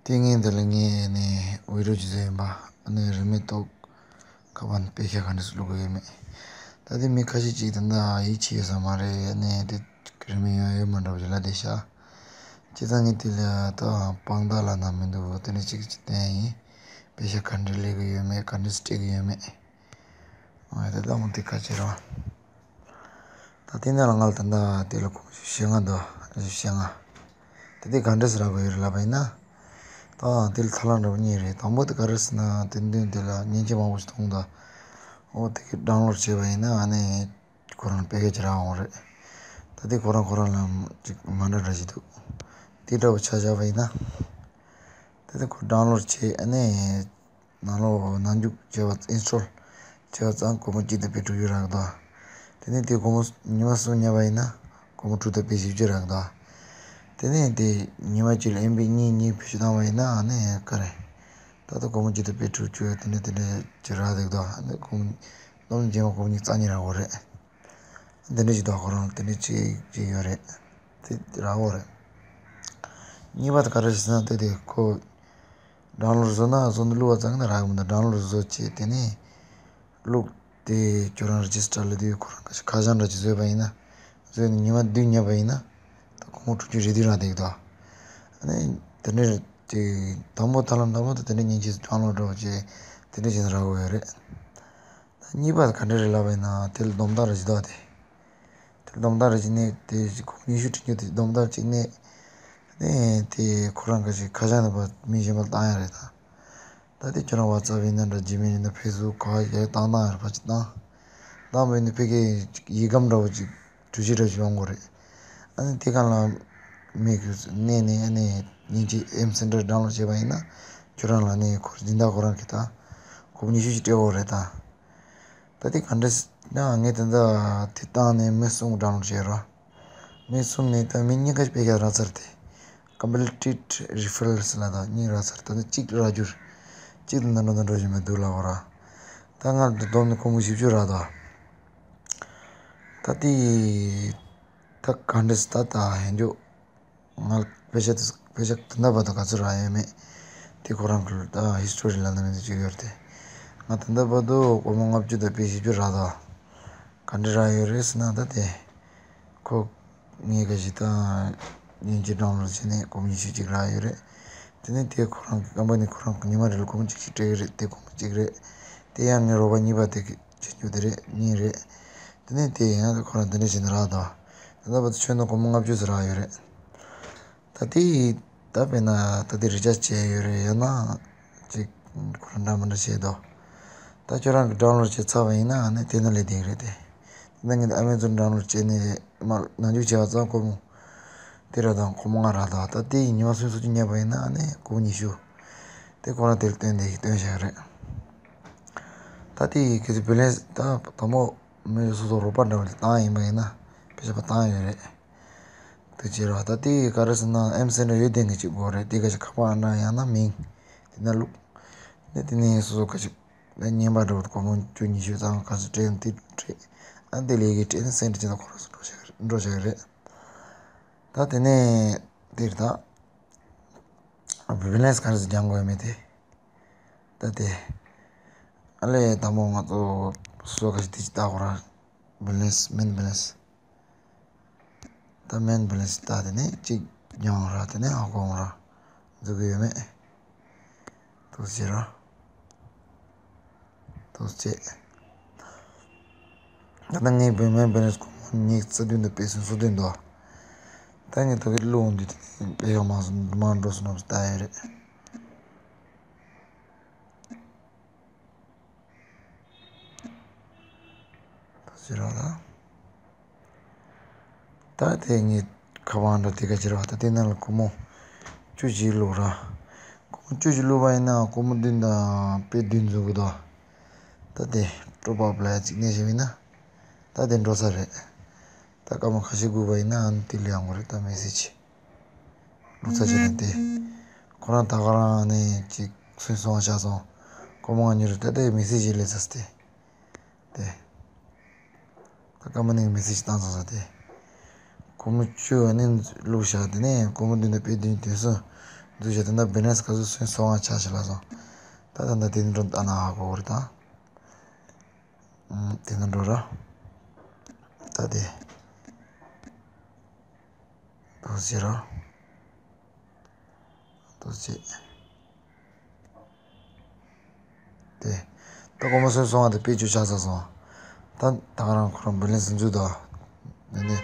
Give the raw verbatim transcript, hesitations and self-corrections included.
དེ་ངས་འདི་ལ་ངས་ནས་བི་ཌིའོ་ཅིག་བཟོས་ཡིན་པ། ཨ་ནི་རིན་མེད་ཐོག་ཁ་པར་ནས་པེ་ཤག་ག་འདྲས་སེ་བླུག་གི་ཡོད་མེད། ད་དེ་མི་ཁ་ཤས་ཅིག་ད་ལྟ་ཡིད་ཆེས་ཡོད་ས་མ་རེད། ཨ་ནི་དེ་རིན་མེད་ཡང་ཡོད་མ་འདྲ་བ་ཅིག་ལབ་བསྡད་ཤག་བྱས་ཙང་ངས་དེ་ལ་ད་དཔང་རྟགས་ལབ་ན་མི་འདུག་དེ་འདྲ་ཅིག་ཅིག་བསྟན་ཡིན། པེ་ཤག་ག་འདྲས་སླེབས་གི་ཡོད་མེད། ག་འདྲས་སྤྲད་གི་ཡོད་མེད། ཨ་དེ་ལྟ་མོ་དེ་ཁ་ཕྱེ་རོགས། ད་དེ་ནས་ལ་ང་ལ་ད་ལྟ་དེ་ལ་གོང་ཞུ་ཞེ་ལྔ་འདུག་ཞེ་ལྔ། དེ་དེ་ག་འདྲས་སེ་རག་གི་ཡོད་རེད་ལབ་པ་ཡིན་ན། ད་དེ་ལ་ཐབས་ལམ་འདྲ་པོ་གཉིས་རེད། དང་པོ་དེ་ག་རེ་ཟེར་ན། དེ་དོན་དེ་ལ་མཉེན་ཆས་མང་པོ་ཞིག་མཐོང་དང་། འོ་དེ་གི་ཌའུན་ལོཌ་བྱས་པ་ཡིན་ན་ཨ་ནི་ཁོ་རང་པེ་ཤག་ཅིག་རག་འོང་རེད། ད་དེ་ཁོ་རང་ཁོ་རང་ལ་ཅིག་མ་འདྲ་འདྲ་ཞིག་འདུག་དེ་འདྲ་པོ་ཆ་བཞག་པ་ཡིན་ན། དེ་དེ་ཁོ་ཌའུན་ལོཌ་བྱས། ཨ་ནི་ནང་ལོགས་ནང་འཇུག་བྱས་པ། ཨིན་སི་ཊོལ་བྱས་པ་ཙང་སྒོར་མོ་གཅིག་དང་པད་དྲུག་ཅུ་རག་གི་འདུག་དེ་ནས་དེ་སྒོར་མོ་ཉི་མ་གསུམ་ཉར་བ་ཡིན་ན་སྒོར་མོ་དྲུག་དང་པད་བཞི་བཅུ་རག་གི་འདུག་དེ་ནས་དེ་ཉི་མ་གཅིག་ལ་ཨེམ་བི་གཉིས་གཉིས་བེད་སྤྱོད་བཏང་བ་ཡིན་ན་ཨ་ནི་ག་རེ། ད་ལྟ་སྒོར་མོ་གཅིག་དང་པད་དྲུག་ཅུ་དེ་འདྲ་དེ་འདྲ་ཅིག་རག་བསྡད་ཀྱི་འདུག་ཨ་ནི་སྒོར་མོ་སློབ་གཉེར་རྗེས་མ་སྒོར་མོ་ཉི་ཤུ་རྩ་གཉིས་རག་གི་རེད། དེ་འདྲ་ཞིག་འདུག་ཁོ་རང་དེ་འདྲ་ཅིག་ཅིག་ཡོད་རེད། དེ་རག་གི་རེད། གཉིས་པ་དེ་ག་རེ་ཟེར་ན། དེ་དེ་ཁོ་ཌའུན་ལོཌ་བཟོ་ན་བཟོ་འདི་བླུགས་པ་ཙམ་གྱིས་རག་གི་མི་འདུག་ཌའུན་ལོཌ་བཟོ་བྱས། དེ་ནས་བླུགས་ཏེ་ཁྱོད་རང་རེ་ཇི་སི་ཊར་ལབ་དུས་ཁོ་རང་ག་ཞིག་ཁ་བྱང་འདྲ་ཅིག་བཟོས་པ་ཡིན་ན། བཟོས་ནས་ཉི་མ་བདུན་ཉར་བ་ཡིན་ན་ད་སྒོར་མོ་དྲུག་ཅུ་རེ་བདུན་རག་བསྡད་ཀྱི་འདུག་ཨ་ནི་དེ་འདྲ་ཅིག་དང་པོ་ཐབས་ལམ་དང་པོ་དེ་དེ་འདྲ་མཉེན་ཆས་ཌའུན་ལོཌ་འདྲ་པོ་བྱས་དེ་འདྲ་བྱས་ནས་རག་གི་ཡོད་རེད། ད་གཉིས་པ་ག་འདྲ་རེད་ལབ་པ་ཡིན་ན། དེ་ལ་སྡོམ་རྟགས་རེ་ཅིག་འདུག་སྟེ། དེ་ལ་སྡོམ་རྟགས་རེ་ཅིག་ནས་དེ་སྒོར་མོ་ཉི་ཤུ་དྲུག་ཅུ་དེ་སྡོམ་རྟགས་ཅིག་ནས། ནས་དེ་ཁོ་རང་ག་ཞིག་ཁ་བྱང་ནས་ཕར་མི་གཞན་པ་ལ་བཏང་ཡ་རེད་ད། ད་དེ་ཁྱོད་རང་ཝ་ཙབ་ཡིན་ན་འདྲ། ཇི་མེལ་ཡིན་ན། ཕེ་སི་བུག་ག་ཡ་བཏང་བཏང་ཡ་རེད། ཕར་ཅིག་བཏང་། བཏང་བ་ཡིན་ན་ཕ་གིར་ཡི་གེ་འདྲ་པོ་ཅིག་འཕྲུལ་ཆས་འདྲ་པོ་ཅིག་ཡོང་གི་རེད། ཨ་ནི་དེ་སྒང་ལ་མི་གི་མནན་ནས། ཨ་ནི་མཉེན་ཆས་ཨེམ་སེན་ཊར་ཌའུན་ལོཌ་བྱས་པ་ཡིན་ན་ཁྱོད་རང་ལ་ནི་ཁོ་རང་སྦྱིན་བདག་ཁོ་རང་གིས་ད་སྒོར་མོ་ཉི་ཤུ་ཅིག་སྤྲད་ཡོད་རེད་ད། ད་དེ་ག་འདྲ་ཟེར་ན། ངས་ད་ལྟ་དེ་བཏང་ནས་མི་གསུམ་ཌའུན་ལོཌ་བྱས་རོགས། མི་གསུམ་ནས་ད་མི་གཉིས་ཀ་པེ་ཤག་རག་ཚར་ཏེ། Completed referrals ལབ་ད་གཉིས་རག་ཚར། ད་ནི་གཅིག་རག་རྒྱུ་རེད། གཅིག་ད་ནི་འགྲོ་དང་འགྲོ་བཞིན་པ་འདུག་ལབ་པ་ར། ད་ང་ལ་བསྡོམས་ནས་སྒོར་མོ་བཞི་བཅུ་རག་འདུག་ད་དེ་ད་ག་འདྲ་ཟེར། ད་ད་ཧན་ཇོ། ང་ལ་པེ་ཤག་དེ་པེ་ཤག་དེ་འདྲ་བར་དུ་ག་ཚོད་རག་ཡོད་མེད་དེ་ཁོ་རང་གི་ད་ཧི་སི་ཊོ་རི་ལབ་ན་མི་འདུག་ཅིག་ཡོད་རེད་དེ། ང་དེ་འདྲ་བར་དུ་སྒོར་མོ་ལྔ་བཅུ་དང་པད་བཞི་བཅུ་རག་འདུག་ག་འདྲ་རག་ཡོད་རེད་ཟེར་ན། ད་དེ་ཁོ་ངས་ག་ཞིག་ད་མཉེན་ཆས་ཌའུན་ལོཌ་བྱས་ནས་སྒོར་མོ་ཉི་ཤུ་གཅིག་རག་ཡོད་རེད། དེ་ནས་དེ་ཁོ་རང་གི་ཀམ་པ་ནི་ཁོ་རང་གི་ཉི་མ་རེ་ལ་སྒོར་མོ་གཅིག་གཅིག་སྤྲད་ཀྱི་རེད། དེ་སྒོར་མོ་གཅིག་རེད། དེ་ཡང་ངའི་རོགས་པ་གཉིས་པ་དེ་གི་བྱེད་རྒྱུ་དེ་རེད། གཉིས་རེད། དེ་ནས་དེ་ཡང་ཁོ་རང་དེ་འདྲ་བྱས་ནས་རག་འདུག་ད་ལྟ་བར་དུ་ཁྱོན་བསྡོམས་སྒོར་མོ་ལྔ་བཅུ་ཙམ་རག་ཡོད་རེད། ད་དེ་ད་དཔེར་ན་ད་དེ་རི་ཅར་ཇི་བྱས་ཡོད་རེད། ཡང་ན་ཅིག་ཁོ་རང་འདྲ་མི་འདྲ་བྱས་འདུག་ད་ཁྱོད་རང་གིས་ཌའུན་ལོཌ་བྱས་ཚར་བ་ཡིན་ན་ཨ་ནི་དེ་ནང་ལས་བསྡད་ཀྱི་རེད་དེ། དེ་ནས་ངས་ཨ་མེ་ཛོན་ཌའུན་ལོཌ་བྱས་ནས་མར་ནང་འཇུག་བྱས་པ་ཙང་སྒོར་མོ་དེ་རག་དང་སྒོར་མོ་ལྔ་རག་འདུག་ད་དེ་ཉི་མ་སུམ་ཅུ་སོ་གཅིག་ཉར་བ་ཡིན་ན་ཨ་ནི་སྒོར་མོ་ཉི་ཤུ། དེ་ཁོ་རང་དེ་ལ་བཏོན་དེ་བཏོན་བཞག་གི་རེད། ད་དེ་གལ་སྲིད་བེ་ལེན་སི་ད་དང་པོ་མི་སོ་སོ་རོགས་པ་འདྲ་བ་ལ་བཏང་ཡིན་པ་ཡིན་ན་པེ་ཤག་པ་བཏང་ཡོད་རེད། དེ་བྱས་རོགས། ད་དེ་ག་རེ་ཟེར་ན་ཨེམ་སེན་ཊར་ཡོད་དེ་ངེས་ཅིག་དགོས་རེད། དེ་ག་ཞིག་ཁ་པར་ཨང་གྲངས་ཡང་ན་མིང་དེ་ན་བླུགས། ནས་དེ་ནས་སོ་སོ་ག་ཞིག་ལས་རྔན་པ་འདྲ་བོ་སྒོར་མོ་བཅུ་ཉི་ཤུ་ཙམ་ག་ཚོད་སྤྲད་ན་དེ་སྤྲད། ཨ་དེ་ལས་ཀའི་སྤྲད་ནས་སེན་ཊར་ཅིག་ན་ཁོ་རང་ཚོ་འགྲོ་བཞག་འགྲོ་བཞག་རེད། ད་དེ་ནས་དེར་ད་བེ་ལེན་སི་ག་རེ་ཟེར་རྒྱག་དགོས་ཡོད་མེད་དེ། ད་དེ་ཨ་ལས་དང་པོ་ང་ཚོ་སོ་སོ་ག་ཞིག་དེ་ཅིག་བལྟ་དགོས་ར། བེ་ལེན་སི་མེན་བེ་ལེན་སི། ད་མེན་བེ་ལེན་སི་ད་དེ་ནས་གཅིག་རྒྱང་ར། དེ་ནས་ཧ་གོ་ར་འཛུགས་ཀྱི་ཡོད་མེད། ཐུགས་རྗེ་ར། ཐུགས་རྗེ། ད་ལྟ་ངའི་བེ་མེན་བེ་ལེན་སི་སྒོར་མོ་ཉི་ཤུ་རྩ་བདུན་དང་པད་སུམ་སོ་བདུན་འདུག་ད་ངས་ད་གི་བླུགས་འོང་དུས་དེ་ནས་པེ་ཤག་མང་སོང་མང་འགྲོ་སོང་ནམ་ལྟ་ཡ་རེད། ད་ཟེར་བ་ལ། ད་དེ་ངས་ཁ་པར་འདྲ་དེ་ག་ཅིག་ར། ད་དེ་ནང་ལ་སྒོར་མོ་བཅུ་གཅིག་བླུགས་ར། སྒོར་མོ་བཅུ་གཅིག་བླུགས་པ་ཡིན་ན་སྒོར་མོ་བདུན་དང་པད་བདུན་འཛུགས་གི་འདུག་ད་དེ་ཊོབ་ཨབ་ལ་ཅིག་གནས་བཞག་པ་ཡིན་ན་ད་དེ་འགྲོ་ས་རེད། ད་སྐར་མ་ཁ་ཤས་སྒུག་པ་ཡིན་ན་ཨ་ནི་དེ་སླེབས་ཡོང་གི་རེད། ད་མེ་སེ་ཇི་བླུགས་ཚར་བྱས་ནས་དེ་ཁོ་རང་ད་ག་རང་ནས་ཅིག་སུན་སོང་བ་ཆགས་སོང་། སྒོར་མོ་ལྔ་ཉུང་རེད། ད་ལྟའི་མེ་སེ་ཇི་སླེབས་ཚར་སྟེ། དེ་ད་སྐར་མ་གཉིས་མེ་སེ་ཇི་བཏང་ཚར་སོང་། དེ་སྒོར་མོ་བཅུ་ནས་བླུགས་བཞག་དེ་ནས་སྒོར་མོ་བདུན་དང་པད་བདུན་དེ་སུ་ འདུག་བྱས་ད་ལྟ་བེ་ལེན་སི་ག་ཚོད་སོང་སོང་ང་ཆ་ཞིག་ལ་སོང་། ད་ད་ལྟ་དེ་ནི་འགྲོ་ཨ་ན་ཧ་གོ་བར་དང་། དེ་ནི་འགྲོ་ར། ད་དེ། འདུག་བྱས་ར། འདུག་བྱས། དེ། ད་གོང་མ་སོང་སོང་ང་དེ་དཔེ་བཅུ་ཆགས་ཚར་སོང་། ད་ད་ག་རང་ཁོ་རང་བེ་ལེན་སི་འཛུལ་དོ། ནི་ནི།